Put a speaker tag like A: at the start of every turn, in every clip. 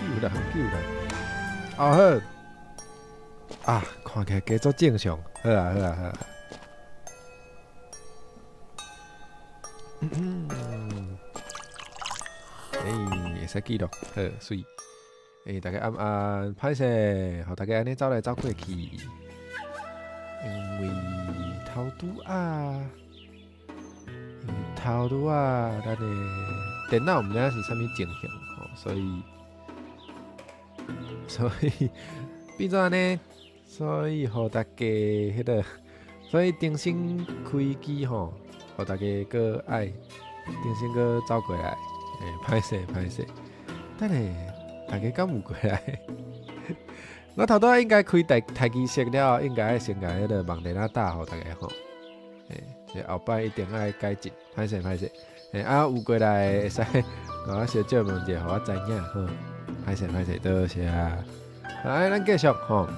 A: 救人救人，哦好，啊，看起來加做正常，好啊好啊好啊。嗯，欸，會使記錄，好，媠。欸，大家暗暗歹勢，予大家按呢走來走過去，因為頭拄仔，因為頭拄仔，咱的電腦毋知影是啥物情形吼，所以，所以變做按呢，所以予大家彼個，所以重新開機吼，予大家閣愛重新閣走過來，欸，歹勢歹勢，等下。大家敢有過來？我頭拄仔應該開台台機室了，應該愛先共彼個網電仔打予大家吼。欸，這後擺一定愛改進，歹勢歹勢。欸，啊有過來會使共我小借問者，予我知影好。歹勢歹勢，多謝。來，咱繼續吼。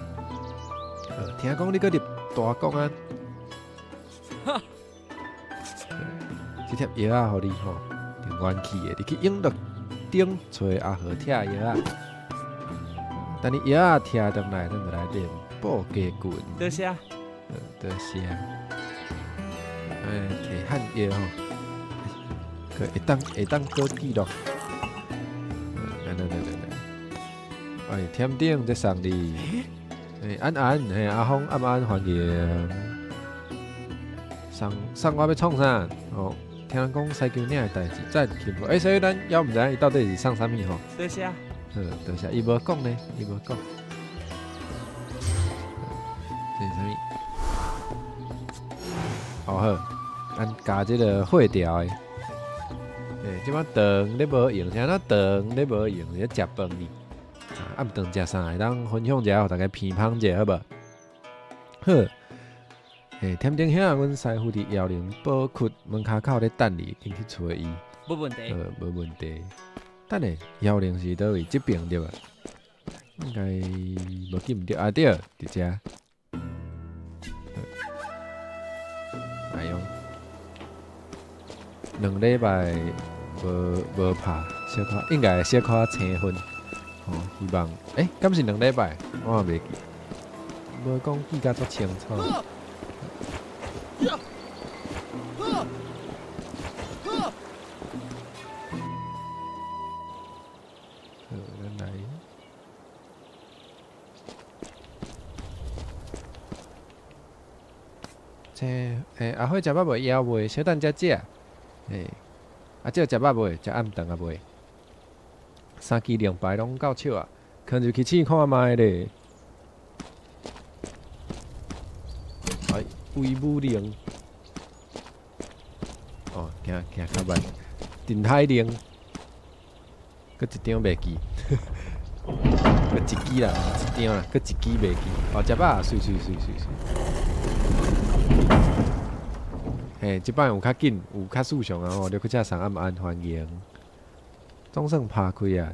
A: 聽講你閣入大公啊？這貼藥仔予你吼，元氣的，你去永樂頂揣阿和拆藥仔，等你藥仔拆轉來，咱就來練布家拳。
B: 多謝。
A: 多謝。欸，提汗藥吼，閣會當會當閣記錄。來來來來來，哎，添頂這送你。欸，安安，嘿，阿峰，暗安歡迎。送送我欲創啥？哦。聽人講西泾嶺的代誌，讚幸福。欸，所以咱猶毋知影伊到底是送啥物吼。
B: 多謝。
A: 好，多謝。伊無講呢，伊無講。這是啥物？哦好，咱加這個火調的。欸，這擺飯咧無閒，啥物飯咧無閒，咧食飯呢。啊，暗頓食啥？會當分享一下，予大家批判一下好無？好。欸，添丁兄，阮師傅佇搖鈴寶窟門跤口咧等你，緊去揣伊。
B: 無問題。
A: 無問題。等下，搖鈴是佗位？這爿對無？應該無記毋對啊對，佇遮。哎喲，2禮拜無無拍，小可應該小可青昏。吼，希望欸，敢是2禮拜？我嘛袂記，無講記甲足清楚。好，咱來。這欸，阿火食肉未？枵未？小等才食。欸，啊，這食肉未？食暗頓啊未？三支令牌攏夠手啊，囥入去試看覓咧。哎，威武令。哦，行行較慢。定海令，閣一張袂記，閣一支啦，一張啦，閣一支袂記。哦，食飽，媠媠媠媠媠。嘿，這擺有較緊，有較順暢啊吼，你閣才送暗安歡迎。總算拍開啊，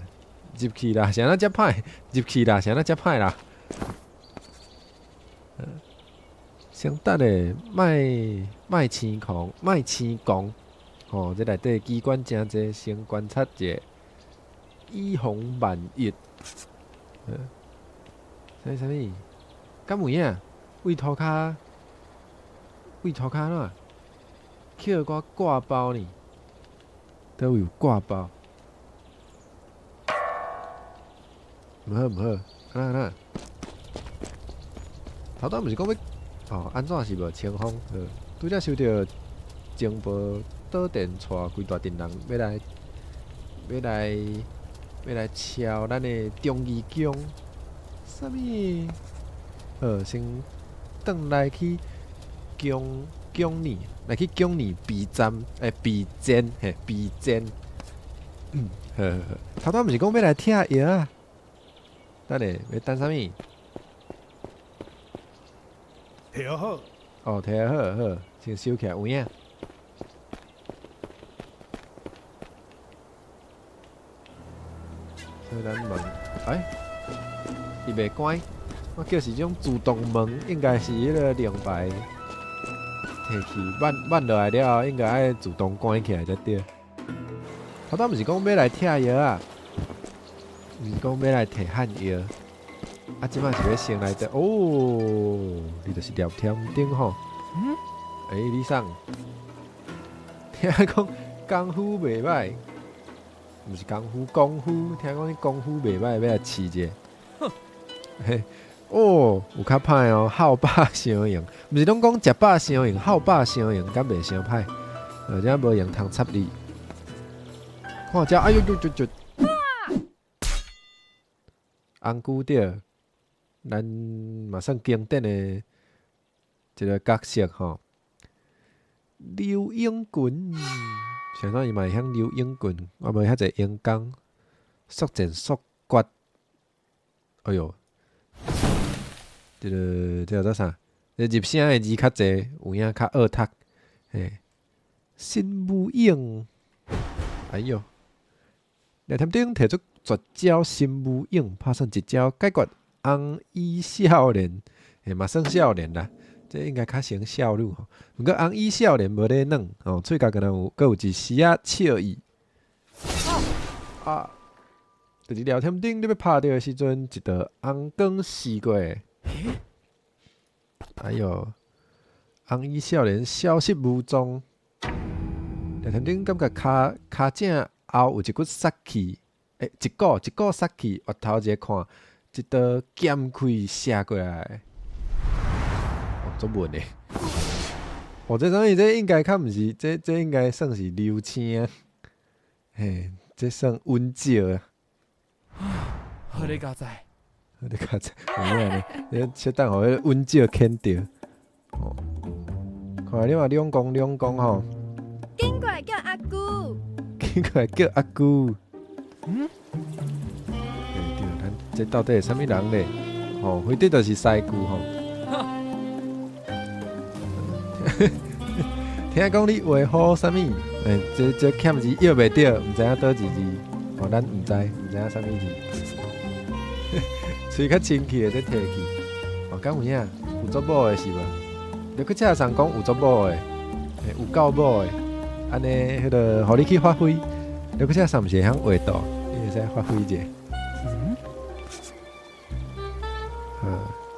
A: 入去啦，啥人遮歹？入去啦，啥人遮歹啦？先等下，莫莫生狂，莫生狂，吼！這內底機關誠濟，先觀察者，以防萬一。啥物啥物？敢有影？為塗跤，為塗跤哪？捡一寡掛包呢？佗位有掛包？毋好毋好，按怎按怎？頭拄毋是講欲哦，按怎是無清風？拄才收著情報，導電帶規大陣人欲來，欲來，欲來敲咱的忠義宮。啥物？好，先轉來去宮宮裡，來去宮裡備戰，欸，備戰，嘿，備戰。嗯，好好好。頭拄毋是講欲來拆藥啊？等下，欲等啥物？
C: 摕好。
A: 哦，摕好好，先收起來有影。所以咱門，欸，伊袂關，我叫是這種自動門，應該是彼個令牌提去慢慢落來了後，應該愛自動關起來才對。頭拄毋是講欲來拆藥啊，毋是講欲來提漢藥，啊，這擺是欲先來的哦，你就是廖添丁吼。
B: 嗯？
A: 欸，你啥？聽講功夫袂歹，毋是功夫功夫，聽講你功夫袂歹，欲來試者。嘿，哦，有較歹哦，好飽傷用，毋是攏講食飽傷用，好飽傷用，敢袂傷歹？而且無用通插你。看這，哎喲喲喲喲！紅龜對，咱嘛算經典的一個角色吼。劉永群，啥怎伊嘛會曉劉永群？我無遐濟勇敢，速戰速決。哎喲，這個這叫做啥？這入聲的字較濟，有影較惡讀。嘿，新武勇，哎喲，廖添丁提出絕招新武勇，拍算一招解決紅衣少年，嘿嘛算少年啦。這應該較成少女吼，毋過紅衣少年無咧軟吼，喙角敢若有，閣有一絲仔笑意。啊！就是廖添丁咧欲拍著的時陣，一道紅光射過來。哎喲，紅衣少年消失無蹤。廖添丁感覺跤跤掌後有一股殺氣，欸，一股一股殺氣，回頭一個看，一道劍氣射過來。足穩的，哦，這啥物？這應該較毋是，這這應該算是流星，嘿，這算穩少啊。
B: 好你佳哉，
A: 好你佳哉，有影呢？你小等予彼穩少牽著。哦，看你嘛兩公兩公吼。
D: 緊過來叫阿姑。
A: 緊過來叫阿姑。
B: 嗯？
A: 對對，咱這到底是啥物人咧？吼，非得就是師姑吼。聽講你畫好啥物？欸，這這欠字約袂著，毋知影佗一字。哦，咱毋知，毋知影啥物字。喙較清氣的這提去。哦，敢有影？有足某的是無？你閣車上講有足某的，欸，有夠某的。按呢，彼個予你去發揮。你閣車上毋是會曉畫圖，你會使發揮者。
B: 嗯？
A: 好，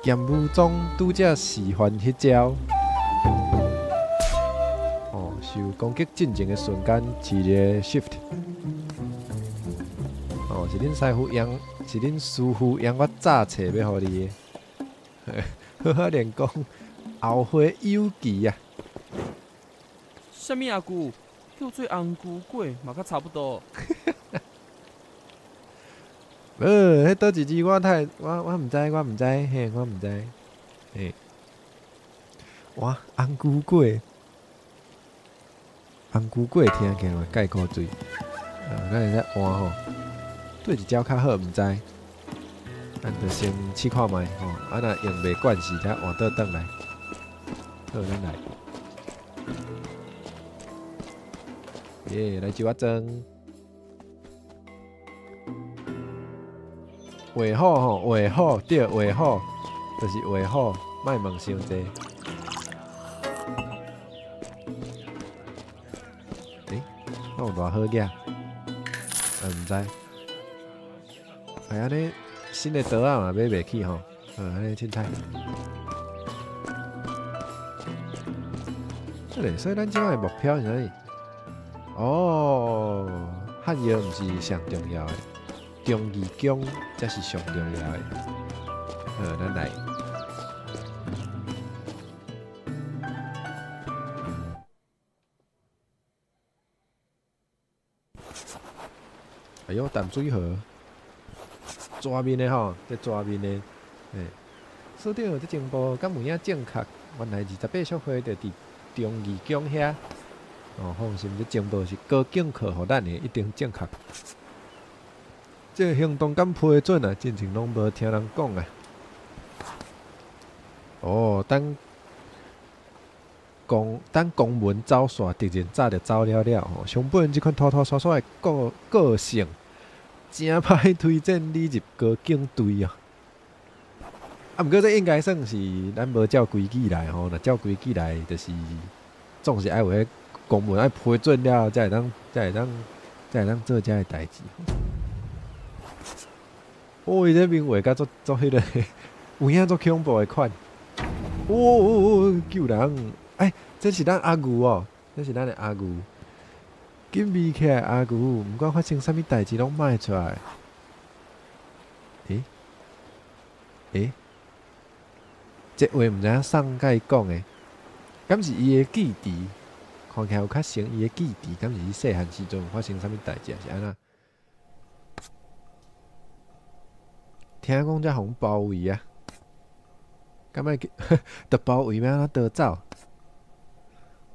A: 劍舞宗拄則示範彼招。哦，受攻擊進前的瞬間，持一个 shift。哦，是恁師傅用，是恁師傅用我早冊欲予你的。好好練功，後會有期啊！
B: 啥物阿姑？叫做紅龜粿嘛，較差不多。
A: 無，彼佗一字我太，我我毋知，我毋知，嘿，我毋知，嘿。哇，紅龜粿，紅龜粿聽起來嘛蓋古錐。啊，咱會使換吼，佗一招較好，毋知。咱就先試看覓吼，啊若用袂慣勢，才換倒轉來。好，咱來。耶，來酒仔莊。畫好吼，畫好對，畫好，就是畫好，莫問傷濟。欸，敢有偌好額？毋知。哎，按呢新的桌仔嘛買袂起吼，好，按呢凊彩。對，所以咱這擺的目標是啥物？哦，漢藥毋是上重要的，忠義宮才是上重要的。好，咱來。哎喲，淡水河，蛇面的吼，這蛇面的，嘿，所長，這情報敢有影正確？原來28淑惠就佇忠義宮遐。哦，放心，這情報是高警課予咱的，一定正確。這個行動敢批准啊？進前攏無聽人講啊。哦，等公等公文走線，敵人早就走了了吼。熊本這款拖拖沙沙的個個性，誠歹推薦你入高警隊啊。啊，毋過這應該算是咱無照規矩來吼，若照規矩來，就是總是愛有彼公文愛批准了，才會當才會當才會當做遮个代誌。哦，伊這面畫甲足足彼个，有影足恐怖的款。哦哦哦！救人！欸，這是咱阿牛哦，這是咱的阿牛。緊眯起來，阿牛，毋管發生啥物代誌，攏莫出來。欸？欸？這話毋知影啥人共伊講的，敢是伊的記憶？看起來有較像伊的記憶，敢是伊細漢時陣有發生啥物代誌，還是按怎？聽講遮予人包圍啊，敢愛去？著包圍欲按怎逃走？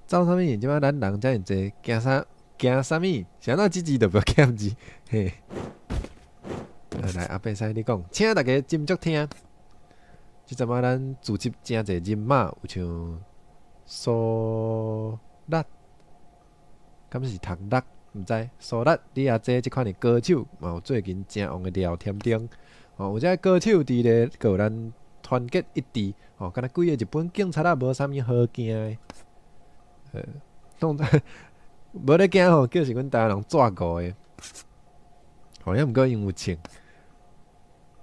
A: 走啥物？這擺咱人遮爾濟，驚啥？驚啥物？是按怎這字都無欠字？嘿！來，阿伯師你講，請大家斟酌聽。這陣仔咱組織誠濟人馬，有像蘇力，敢是讀力？毋知蘇力、李阿姐這款的歌手，嘛有最近誠旺的廖添丁。哦，有這歌手佇咧，閣有咱團結一致。哦，敢若幾个日本警察仔無啥物好驚的。當無咧驚吼，叫是阮台灣人紙糊的。吼，抑毋過𪜶有穿。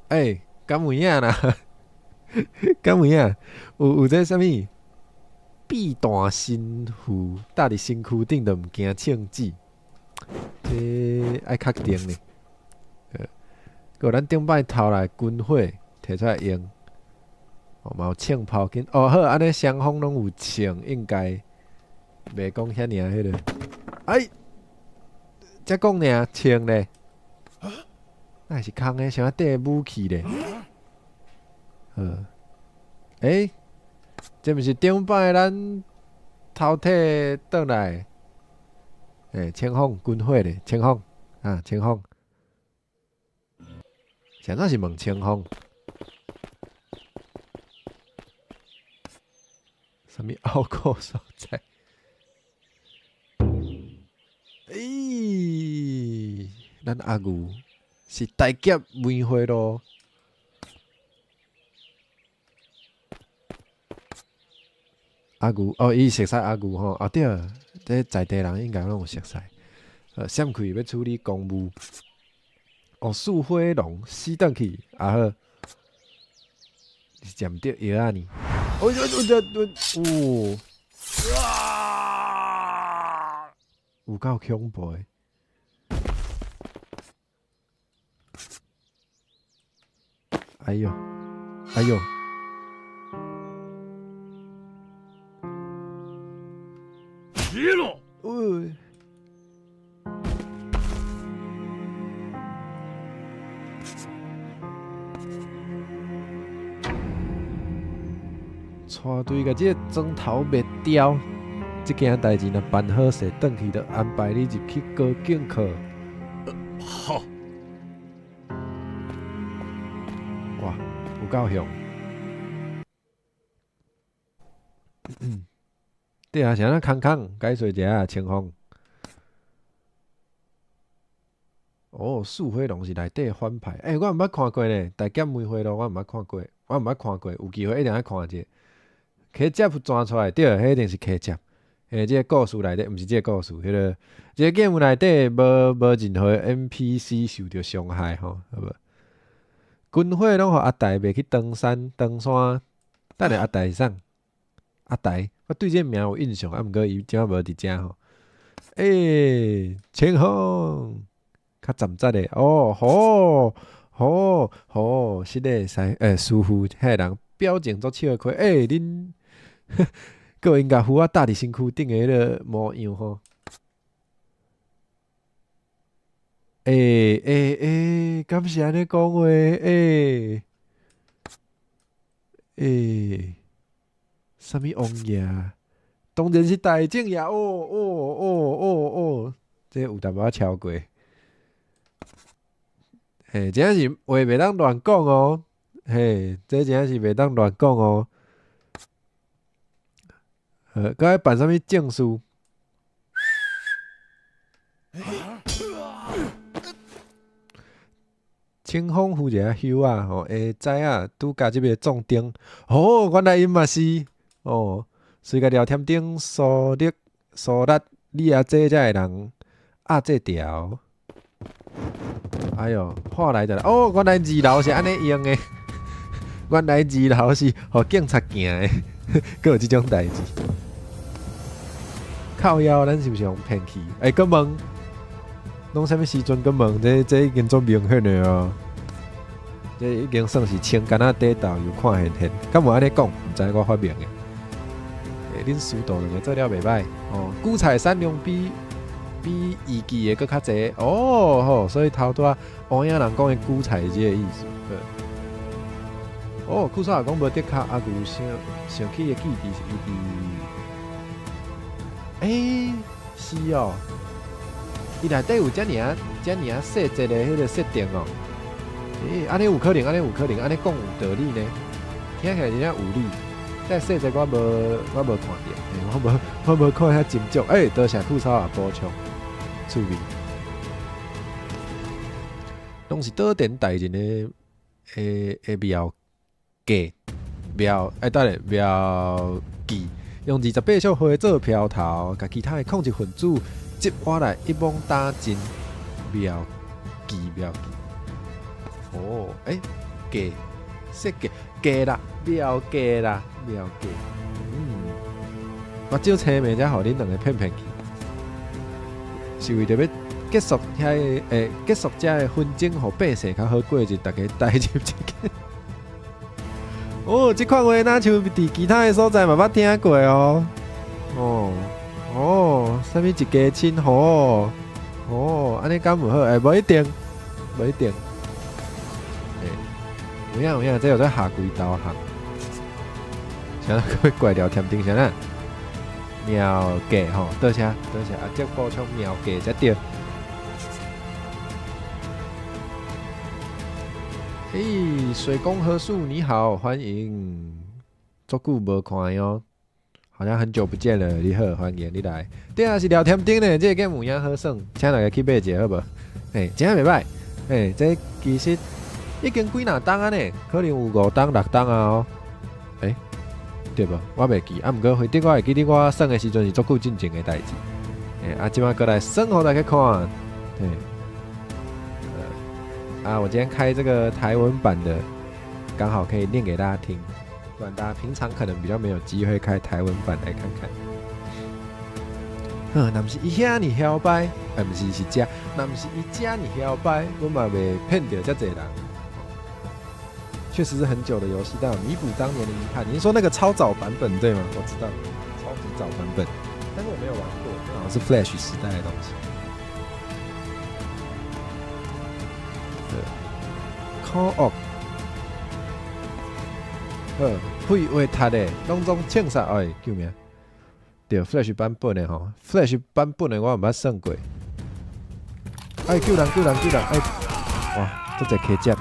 A: 欸，敢有影啦？敢有影？有這啥物？避彈身符搭佇身軀頂都毋驚銃子，這愛確定呢。閣有咱頂擺偷來軍火提出來用，哦，嘛有槍炮緊。哦好，按呢雙方攏有槍，應該袂講遐爾彼个。哎，才講爾槍咧，那是空的，啥帶武器咧？好，欸，這毋是頂擺咱偷摕轉來？欸，清風軍火咧，清風啊，清風，是按怎是問清風？啥物拗口所在？欸，咱阿牛是大俠梅花鹿。阿牛哦，伊熟似阿牛吼，哦對，這在地人應該攏有熟似。閃開欲處理公務。哦，四火龍死轉去，啊好，是食毋著藥仔呢？哦哦哦哦，哇！有夠恐怖的。哎喲，哎喲！喂！帶隊共這个磚頭滅掉，這件代誌若辦好勢，轉去就安排你入去高警課。
B: 好。
A: 哇，有夠凶。對啊，是按怎空空解說一下清風。哦，四火龍是內底反派。欸，我毋捌看過呢，大俠梅花鹿我毋捌看過，我毋捌看過，有機會一定愛看者。茄汁轉出來，對，彼一定是茄汁。欸，這个故事內底，毋是這个故事，彼个這个 game 內底無任何 NPC 受著傷害吼，好無？軍火攏予阿大袂去登山，登山。等下阿大是啥？阿大，我對這个名有印象，啊，毋過伊這擺無佇遮吼。欸，清風，較站直的哦，好，好，好，是的，師欸，師傅，彼个人表情足笑虧，欸，恁，閣應該符仔搭佇身軀頂的彼个模樣吼。欸欸欸，敢是按呢講話？欸欸，啥物王爺？當然是大正爺！哦哦哦哦哦，這有淡薄仔超過。嘿，真正是話袂當亂講哦。嘿，這真正是袂當亂講哦。閣愛辦啥物證書？清風負責休啊，吼，會知影拄加這个壯丁。哦，原來𪜶嘛是哦，隨共廖添丁、蘇力、蘇力、李阿姐遮个人，啊，這條，哎喲，話來就來，哦，原來二樓是按呢用的，原來二樓是予警察行的，閣有這種代誌。靠腰，咱是毋是予騙去？欸，閣問，攏啥物時陣閣問？這已經足明顯的哦。這已經算是穿矸仔短袖又看現現，敢有按呢講？毋知我發明的。欸，恁師徒兩个做了袂䆀哦。久菜產量比預計的閣較濟哦吼，所以頭拄仔烏影人講的韭菜是這個意思。哦，庫薩爾講無的確，阿牛想想起的基地是伊佇，欸，是哦，伊內底有遮爾啊遮爾啊細節的彼个設定哦。欸，按呢有可能，按呢有可能，按呢講有道理呢，聽起來真正有理。但細節我無看著，欸，我無看遐斟酌。欸，多謝庫薩爾補充，趣味。攏是島田大人的妙計妙，欸，等下妙計，用28束花做標頭，共其他的抗日分子集活來一網打盡，妙計妙計。哦，欸，計設計計啦，妙計啦，妙計。嗯，目睭青眉才予恁兩个騙騙去，是為著欲結束遐个，欸，結束遮个紛爭，予百姓較好過日，逐家代入一個。哦，這款話若像佇其他的所在嘛捌聽過哦。哦哦，啥物一家親吼？哦，按呢敢有好？欸，無一定，無一定。欸，有影有影，這叫做下跪投降。啥物怪聊天頂啥啦？妙計吼，多謝多謝，阿叔補充妙計才對。欸，水工何樹你好，歡迎，足久無看喲，好像很久不見了，你好，歡迎你來。對啊，是聊天頂呢，這個 game 有影好耍，請大家去買一下好無？欸，真正袂䆀，欸，這其實已經幾若冬啊呢，可能有五冬六冬啊哦。欸，對無？我袂記，啊，毋過反正我會記得我耍的時陣是足久進前的代誌。欸，啊，這擺閣來耍予大家看，欸。啊，我今天開這個台文版的，剛好可以念給大家聽，不然大家平常可能比較沒有機會開台文版來看看。哼，若毋是伊遐爾囂掰，欸，毋是是這，若毋是伊遮爾囂掰，阮嘛袂騙著遮濟人。確實是很久的遊戲，但有彌補當年的遺憾。您說那個超早版本對嗎？我知道，超級早版本，但是我沒有玩過，那好像是 Flash 時代的東西。可惡！好，廢話讀的，攏總銃殺哎，救命！對，Flash 版本的吼，Flash 版本的我毋捌耍過。哎，救人救人救人！哎，哇，這濟溪接。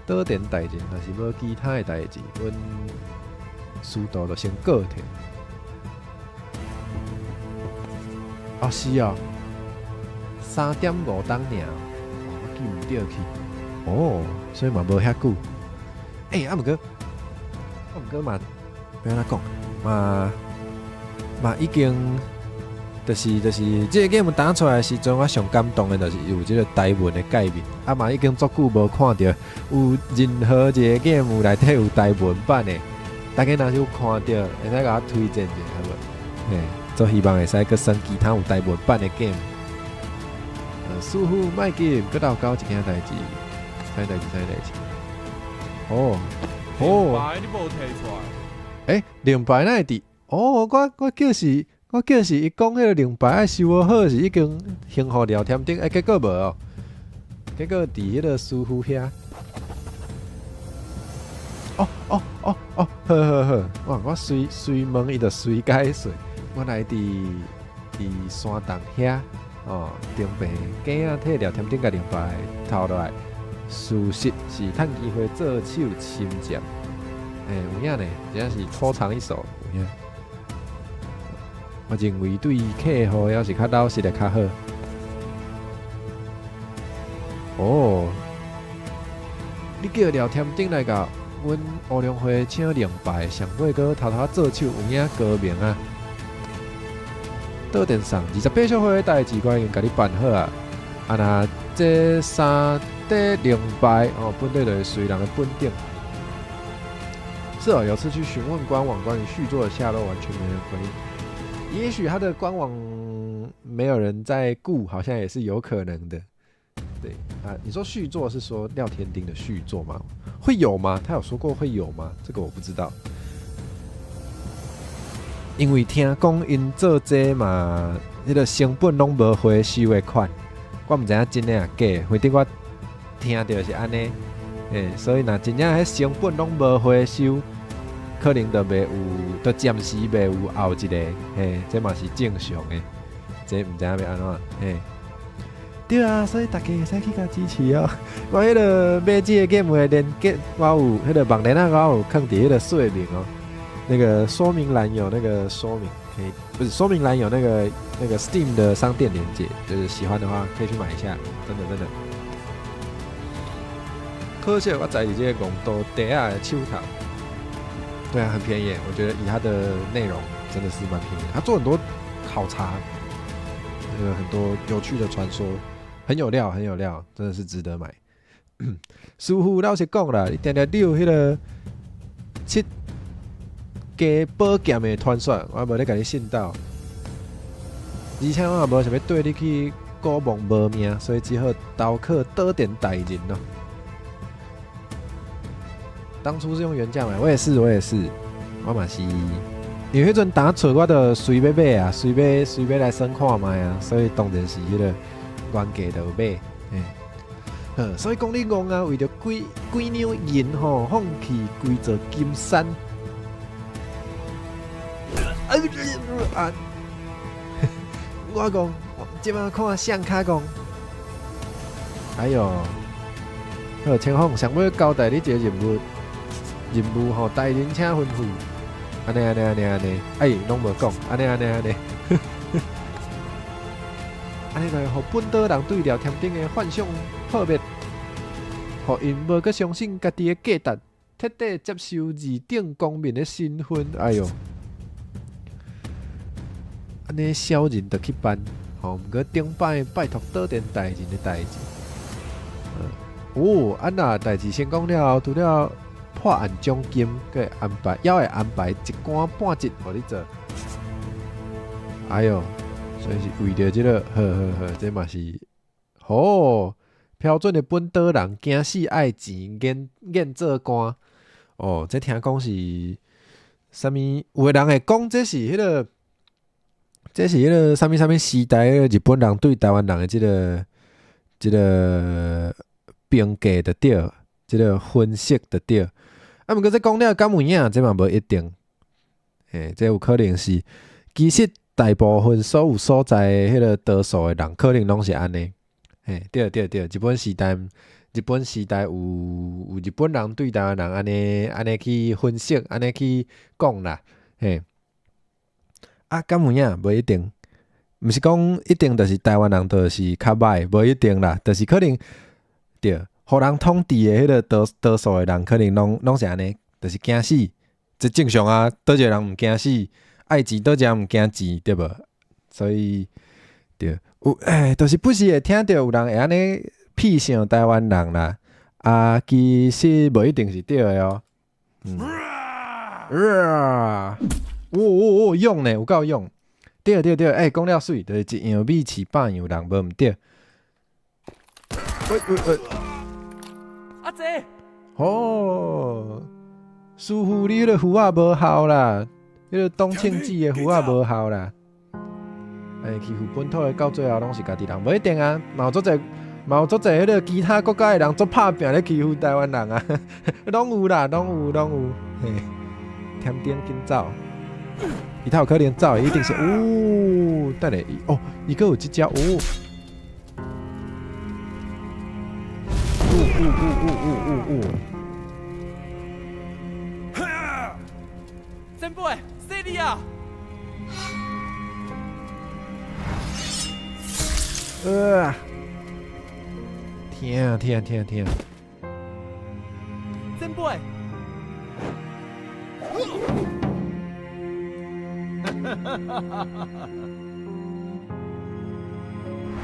A: 嗚，島田大人若是無其他的代誌，阮師徒就先告退。哦，是哦，3.5冬爾，我記毋著去。哦，所以嘛無遐久。欸，啊毋過，啊毋過嘛，欲按怎講，嘛嘛已經，就是這個 game 打出來的時陣，我上感動的就是有這個台文的界面。啊嘛已經足久無看著有任何一個 game 內底有台文版的，大家若是有看著，會使共我推薦一下好無？嘿。做希望會使閣耍其他有台文版的 game。師傅莫急，閣鬥搞一件代誌，啥代誌？啥代誌？哦哦，
B: 靈牌你無提出來？
A: 欸，靈牌哪會佇？哦，我叫是伊講彼个靈牌愛修好，是已經還予廖添丁，欸，結果無哦，結果佇彼个師傅遐。哦哦哦哦，好好好，我隨隨問伊就隨解說。原來佇山洞遐，哦，長病囝仔替廖添丁共靈牌偷落來，事實是趁機會做手侵佔。欸，有影呢，真正是偷藏一手，有影。我認為對客戶猶是較老實的較好。哦，你叫廖添丁來共阮烏龍會請靈拜，上尾閣偷偷做手，有影高明啊！倒電送28小歲的代誌，我已經共你辦好啊！啊若這三塊靈牌哦，本底就是隨人的本頂。是哦，有次去詢問官網關於續作的下落，完全沒人回應。也許他的官網沒有人在顧，好像也是有可能的。對啊，你說續作是說廖添丁的續作嗎？會有嗎？他有說過會有嗎？這個我不知道。因為聽講𪜶做這嘛，彼個成本攏無回收的款，我毋知影真的抑假，反正我聽著是按呢，所以若真正彼成本攏無回收，可能就袂有，就暫時袂有後一個，嘿，這嘛是正常的，這毋知影欲按怎，嘿。對啊，所以大家會使去共支持哦。我彼個買這個 game 的連結，我有彼個網連仔，我有囥佇彼個說明哦。那個說明欄有那個說明，可以不是說明欄有那個 Steam 的商店連結，就是喜歡的話可以去買一下，真的真的。可惜我在意這個戇豆袋仔的手頭，對啊，很便宜，我覺得以它的內容真的是蠻便宜。他做很多考察，那個很多有趣的傳說，很有料，很有料，真的是值得買。師傅老實講啦，你定定你有彼個七家寶劍的傳說，我無咧共你信道，而且我也無想欲綴你去古墓無命，所以只好投靠島田大人咯。當初是用原價買，我也是，我也是，我嘛是，因為彼陣當出，我就隨欲買啊，隨欲隨欲來耍看覓啊，所以當然是彼個原價就有買。嘿，好，所以講你戇啊，為著幾幾兩銀吼，放棄規座金山。啊！我講，這擺看誰較戇？哎喲，好，清風上尾交代你一個任務，任務吼，大人請吩咐，按呢按呢按呢按呢，哎，攏無講，按呢按呢按呢，按呢就會予本島人對廖添丁的幻想破滅，予𪜶無閣相信家己的價值，徹底接受二等公民的身份。哎喲！按呢小人就去辦，吼，毋過頂擺拜託島田大人的代誌。哦，啊若代誌成功了後，除了破案獎金，閣會安排，猶會安排一官半職予你做。哎喲，所以是為著這個，好好好，這嘛是，吼，標準的本島人驚死愛錢，願願做官。哦，這聽講是啥物？有的人會講這是彼個。這是彼個啥物啥物時代，彼個日本人對台灣人的這個評價就對，這個分析就對。啊，毋過這講了敢有影？這嘛無一定。嘿，這有可能是，其實大部分所有所在的彼個多數的人，可能攏是按呢。嘿，對對對，日本時代有日本人對台灣人按呢按呢去分析，按呢去講啦，嘿。啊，敢有影？無一定，毋是講一定就是台灣人就是較歹，無一定啦，就是可能對，予人統治的彼個多多數的人，可能攏攏是按呢，就是驚死，這正常啊，佗一個人毋驚死，愛錢佗一個人毋驚錢，對無？所以對，有欸，就是不時會聽著有人會按呢鄙視台灣人啦，啊，其實無一定是對的哦。嗯。啊！哦哦哦，勇呢，有夠勇！對對對，欸，講了媠，就是一樣米飼百樣人，無毋對。喂喂喂！
B: 阿姐，
A: 哦，師傅，你彼個符仔無效啦，彼個董慶子的符仔無效啦。欸，欺負本土的到最後攏是家己人，無一定啊，嘛有足濟，嘛有足濟彼個其他國家的人足拍拚咧欺負台灣人啊，攏有啦，攏有，攏有，嘿，添丁緊走。伊較有可能走的一定是，哦，等下，哦，伊閣有這隻，哦，哦哦哦哦哦哦
B: 哦，前輩，犀利啊！
A: 疼疼疼疼！
B: 前輩，
A: 哦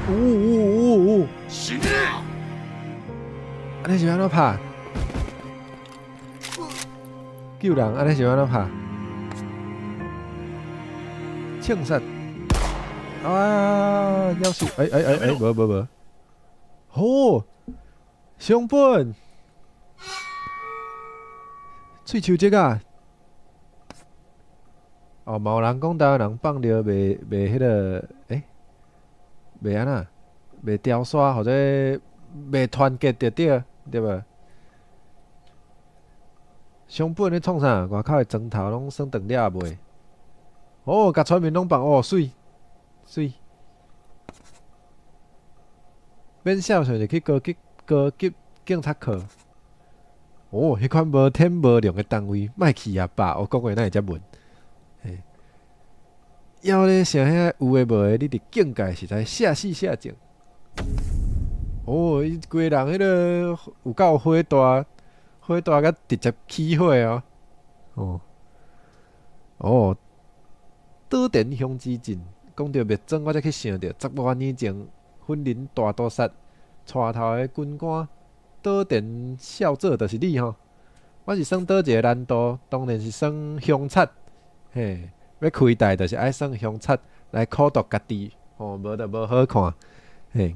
A: 哦哦哦！
C: 死！
A: 按呢是按怎拍？救人按呢是按怎拍？枪杀！啊！夭寿！哎哎哎哎，無無無！好，松本，喙鬚節啊！哦，嘛有人講台灣人放尿袂袂彼个，欸，袂按怎，袂調沙或者袂團結著對，對無？松本咧創啥？外口的磚頭攏算斷了未？哦，共村民攏放哦，媠媠。免痟想著去高級高級警察課。哦，彼款無天無龍的單位，莫去啊吧！我講話哪會遮文？嘿，猶咧想遐有的無的，你佇警界實在下死下種。哦，伊規个人彼个有夠火大，火大甲直接起火哦。哦，哦，島田鄉之陣，講著滅裝，我才去想著10外年前，雲林大屠殺帶頭的軍官島田少佐就是你吼。我是算佗一個難度，當然是算凶賊。嘿，欲開台就是愛算凶賊來苦毒家己，吼，無就無好看。嘿，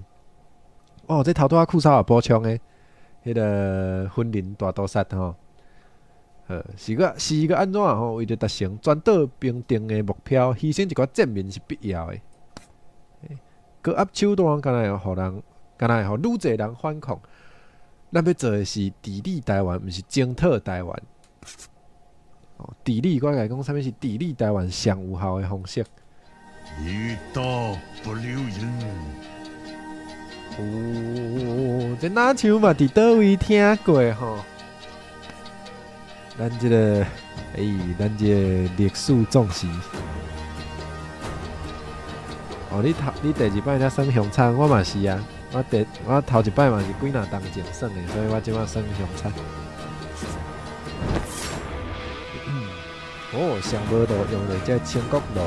A: 哦，這頭拄仔褲梢也補充的，彼个雲林大屠殺吼，好，是閣是閣按怎吼？為著達成全島平定的目標，犧牲一寡賤民是必要的。高壓手段敢若會予人，敢若會予愈濟人反抗。咱欲做的是治理台灣，毋是征討台灣。哦，治理我共你講，啥物是治理台灣上有效的方式？
C: 一刀不留人。
A: 哦，這若像嘛，佇佗位聽過吼？咱這个，欸，咱這个歷史總是。哦，你頭你第二擺才耍凶殘，我嘛是啊。我第我頭一擺嘛是幾若冬前耍的，所以我這擺耍凶殘。哦，上無路用著這清國路，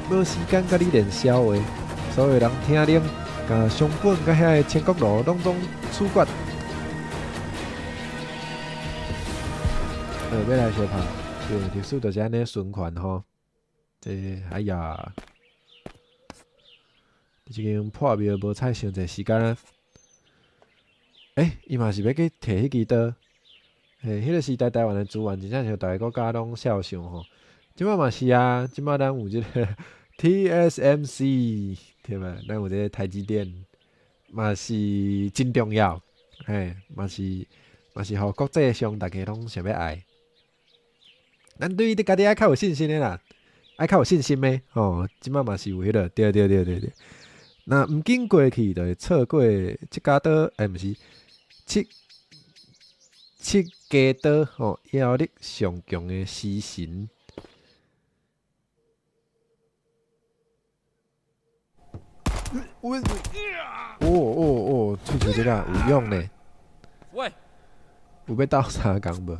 A: 無時間佮你練痟話，所有人聽令，共松本佮遐个清國路攏總處決。欲來相拍，對，歷史就是按呢循環吼。這哎呀，這間破廟無彩傷濟時間啊！欸，伊嘛是欲去提彼支刀。嘿，彼个時代台灣的資源真正像逐个國家攏肖想吼。這擺嘛是啊，這擺咱有這个 TSMC 對無？咱有這个台積電，嘛是真重要。嘿，嘛是嘛是，予國際上逐家攏想欲愛。咱對於家己愛較有信心的啦，愛較有信心的吼。這擺嘛是有彼个，對對對對對。若毋緊過去，就會錯過七家島，欸，毋是七七家島吼，妖力上強的時辰。哦哦哦，喙鬚這個有用呢。
B: 喂，
A: 有欲鬥相共無？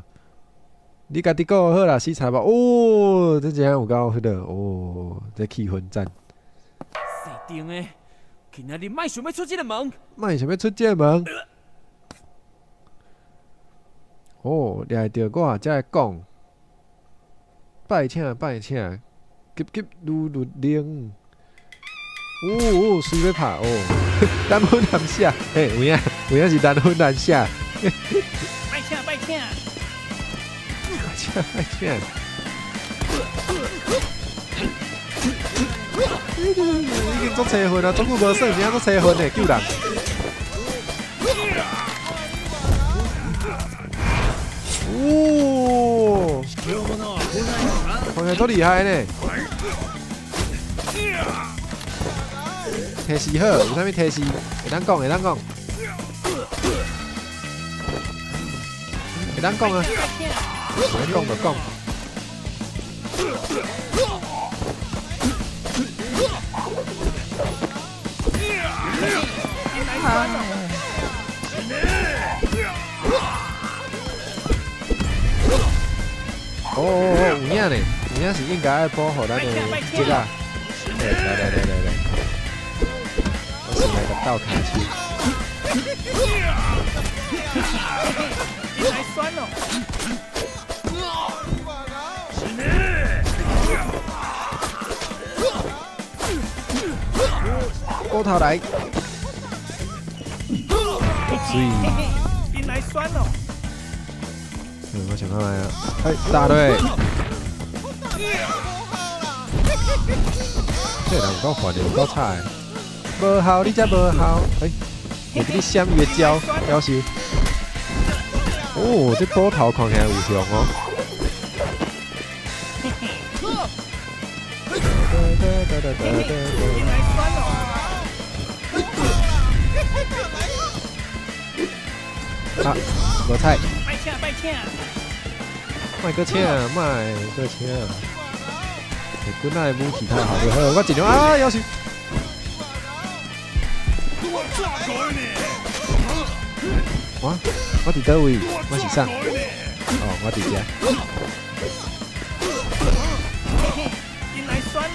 A: 你家己顧好啦，死柴吧！哦，這真正有夠彼个哦，這氣氛讚。
B: 死定的，今仔日莫想欲出這个門。
A: 莫想欲出這个門。哦，掠著我才會講。拜請拜請，急急如律令。哦哦，隨欲拍哦，難分難捨，嘿，有影有影是難分難捨。
E: 拜請拜請，
A: 拜請拜請。已經足凄恨啊，足久無耍，真正足凄恨的，救人。哦，看起來足厲害呢。提示好，有啥物提示？會當講，會當講，會當講啊！會當講就講。正呢，真正是應該愛保護咱的這個。來來來來來，我先來個鬥跤手。
E: 來酸哦！
A: 斧頭來，水。
E: 來酸哦！
A: 我想看覓啊！哎，打落。這人有夠煩的，有夠吵的，無效，你才無效！哎，會記你閃伊的招，夭壽。哦，這斧頭看起來有用哦。啊，無彩。
E: 莫請，莫請。
A: 莫閣請，莫閣請。棍仔的武器太好了，好，我盡量啊，夭壽。我佇佗位？我是啥？哦，我佇遮。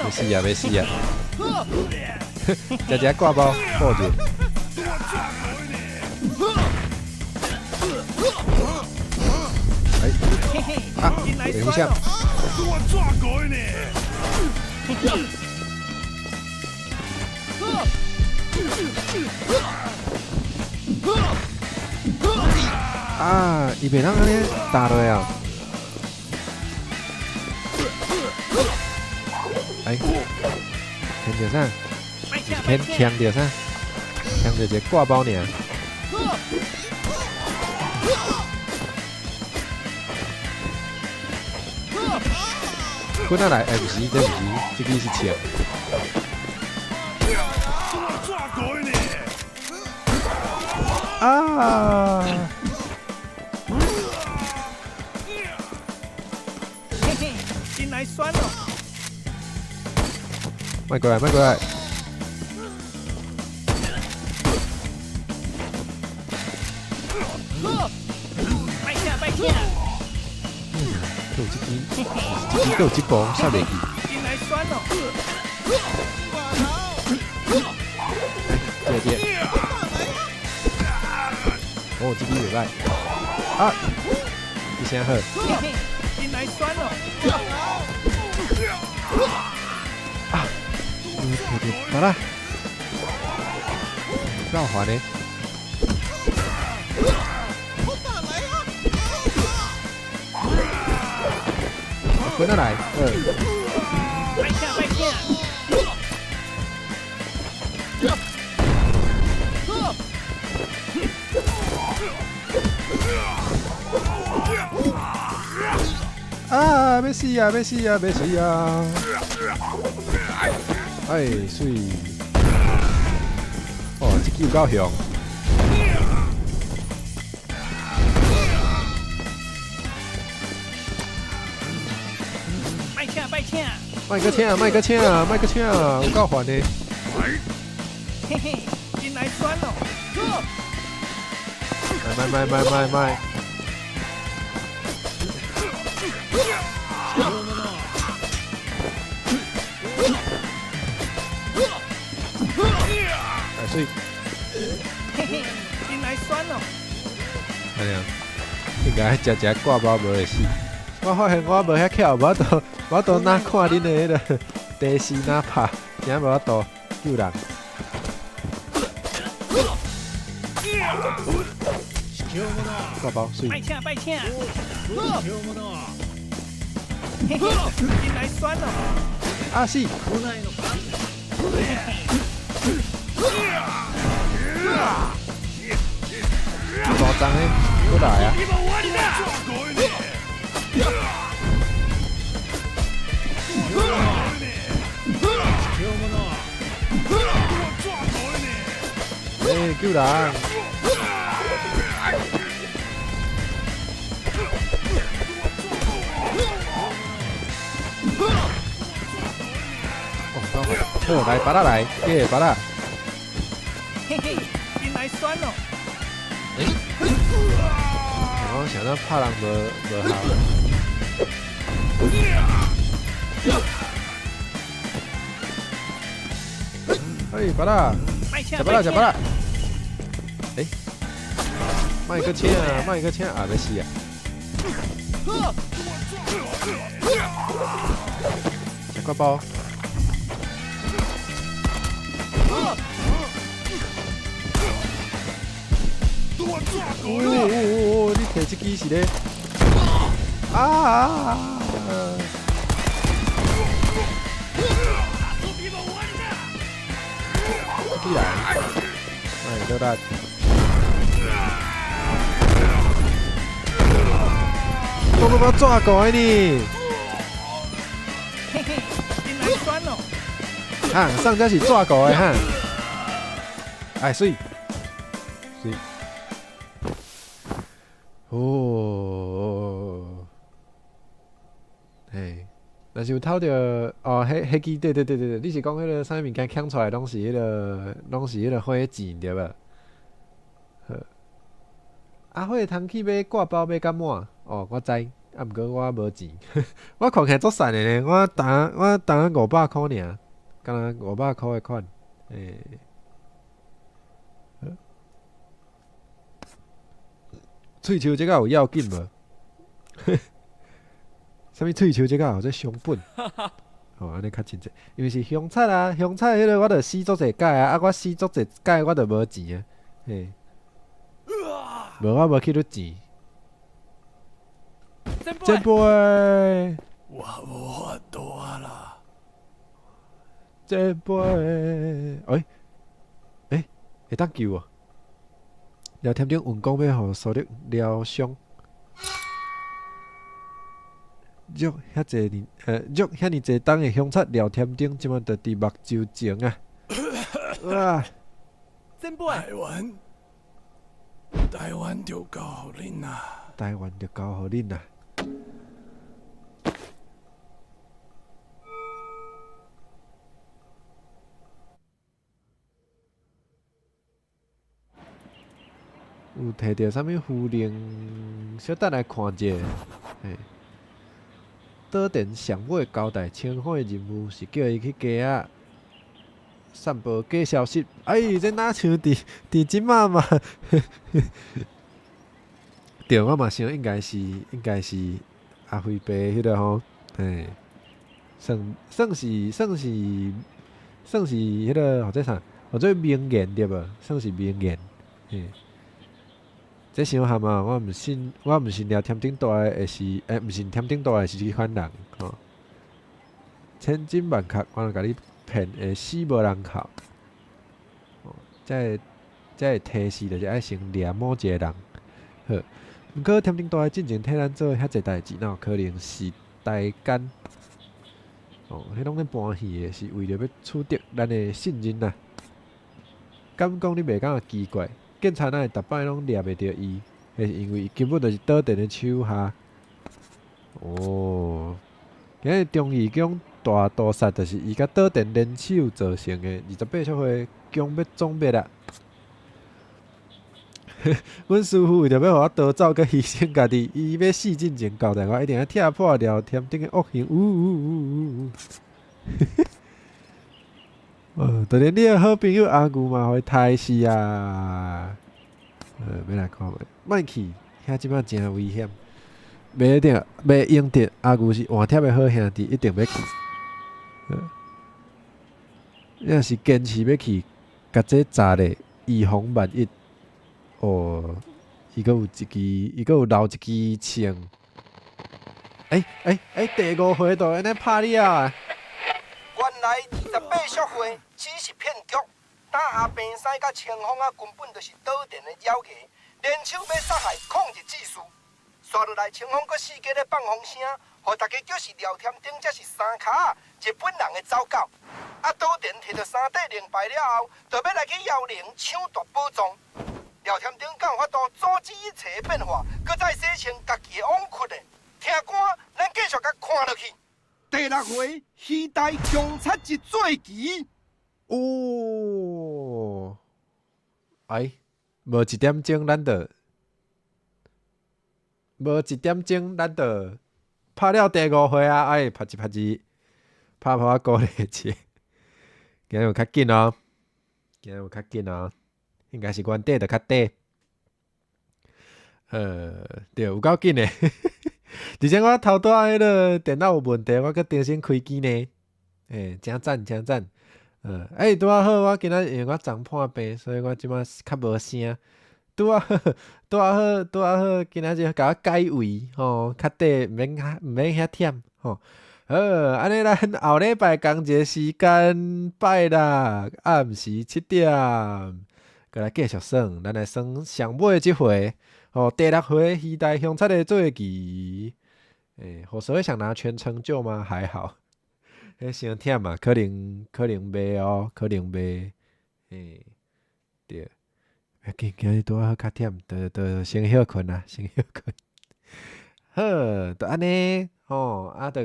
A: 欲死啊！欲死啊！食食掛包，抱住。哎，啊，等一下。啊！伊袂當按呢打落啊！哎，牽著啥？牽牽著啥？牽著一个掛包爾。滾仔來！哎，毋是，這毋是，這支是槍。啊！
E: 来酸哦！
A: 莫過來，莫過來！
E: 莫請，莫請！
A: 閣有這支，這支閣有這步，煞袂記。
E: 來酸哦！
A: 哎，這個。哦，這支袂歹。啊！這聲好。
E: 來酸哦！
A: 啊！摕著芭樂，夠煩的。滾仔來，
E: 莫請，莫請！
A: 啊！欲死啊！欲死啊！欲死啊！哎，媠！哦，這支有夠凶。
E: 莫請，莫請！
A: 莫閣請，莫閣請，莫閣請，有夠煩的。
E: 嘿嘿，真來酸哦！
A: 莫莫莫莫莫！哎，媠！
E: 嘿嘿，真來酸哦！
A: 按呢，應該食食掛包無會死。我發現我無遐巧，無法度，無法度哪看恁的彼个地勢哪拍，真無法度救人。掛包媠！
E: 莫請，莫請！嘿嘿，真來酸哦！
A: 啊死！大鏢的，閣來啊！欸，救人！哦，好，來，芭樂來，給芭樂。
E: 嘿嘿，真來酸哦！
A: 欸，我想到拍人無效。哎，芭乐，食芭乐，食芭乐。欸，莫阁请啊，莫阁请啊，欲死啊！食割包。哦哦哦！你提這支是咧？啊啊啊！起來，哎，落力。我要怎過呢？
E: 嘿嘿，真來酸哦！
A: 哈，上家是怎過的哈？哎，媠，媠。哦，嘿，若是有偷著哦，彼彼支對對對對對，你是講彼个啥物物件劾出來，攏是彼个，攏是彼个火箭對無？好，啊，火通去買割包買甲滿，哦，我知，啊，毋過我無錢，我看起來足瘦的呢，我擔我擔500箍爾，敢若500箍的款，欸。喙鬚這個有要緊無？啥物喙鬚這個號做熊本？哦，按呢較親切，因為是凶賊啊，凶賊彼个我著死足濟擺啊，啊我死足濟擺我著無錢啊，嘿，無我無去拄錢。前輩，
C: 我無法度啊啦。
A: 前輩，欸欸，會當救無？廖添丁運講欲予蘇力療傷，約遐濟年，約遐爾濟冬的凶賊廖添丁，這擺就佇目睭前啊！啊！
B: 前輩，
C: 台灣，台灣就交予恁啦！
A: 台灣就交予恁啦！有摕著啥物符令？小等來看者。嘿，島田上尾交代清風的任務是叫伊去街仔散播假消息。哎，這哪像佇佇這馬嘛？對，我嘛想應該是應該是阿輝伯彼個吼，嘿，算算是算是算是彼個號做啥？號做名言對無？算是名言，嘿。這傷譀啊！我毋信，我毋信廖添丁大的會是，欸，毋信添丁大的是這款人吼。千真萬確，我若共你騙會死無人口。哦，這个這个提示就是愛先掠某一个人。好，毋過添丁大的進前替咱做遐濟代誌，哪有可能是代間？哦，彼攏咧搬戲的，是為著欲取得咱的信任啊。敢講你袂感覺奇怪？警察哪會逐擺攏掠袂著伊？彼是因為伊根本就是島田的手下。哦，今日忠義宮大屠殺就是伊佮島田聯手造成的。28歲歲宮欲總滅啊！阮師傅為著欲予我逃走，閣犧牲家己，伊欲死進前交代我，一定愛拆破廖添丁的惡行。嗚嗚嗚嗚嗚！哦，就連你的好朋友阿牛嘛，予伊刣死啊！欲來看覓，莫去，遐這擺誠危險，袂一定，袂用得。阿牛是換帖的好兄弟，一定欲去。你若是堅持欲去，共這炸咧，以防萬一。哦，伊閣有一支，伊閣有留一支槍。欸欸欸！第五回就按呢拍了啊！
F: 原來28叔會只是騙局，打阿病師佮清風啊，根本就是島田的妖言，聯手欲殺害抗日志士。煞落來清風閣四界咧放風聲，予大家叫是廖添丁才是三跤仔日本人的走狗。啊，島田提著三塊令牌了後，就欲來去妖靈搶奪寶藏。廖添丁敢有法度阻止一切的變化，閣再洗清家己的枉屈呢？聽歌，咱繼續共看落去。第六回，期待凶賊之罪棋。
A: 哦，哎，無一點鐘，咱就無一點鐘，咱就拍了第五回啊，哎，拍一拍一，拍互我鼓勵一下。今日有較緊哦，今日有較緊哦，應該是原底就較短。對，有夠緊的。而且我頭拄仔彼个電腦有問題，我閣重新開機呢。欸，誠讚誠讚。欸，拄仔好，我今仔因為我昨破病，所以我這擺較無聲。拄仔好，拄仔好，拄仔好，今仔日共我解圍吼，較短，毋免遐忝吼。好，按呢咱後禮拜仝一个時間，拜六暗時7點，閣來繼續耍。咱來耍上尾這回，吼，第六回魚台鄉賊的做棋。欸，火蛇會想拿全成就嗎？還好，彼傷忝啊，可能袂哦，可能袂。欸，對。欲緊，今日拄仔好較忝，就先歇睏啊，先歇睏。好，就按呢吼，啊，就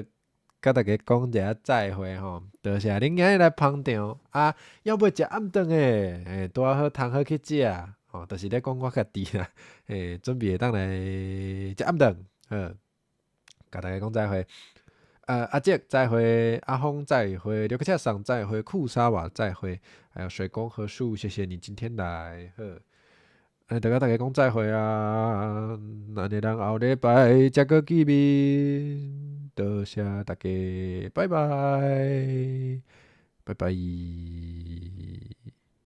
A: 佮大家講一下再會吼，多謝恁今日來捧場啊，猶未食暗頓的，欸，拄仔好通好去食，吼，就是咧講我家己啦，欸，準備會當來食暗頓，好，共大家講再會。阿杰再會，阿峰再會，劉克恰桑再會，庫沙瓦再會，還有水工和樹，謝謝你今天來，好，欸，大家大家講再會啊，按呢咱後禮拜才閣見面，多謝大家，拜拜，拜拜。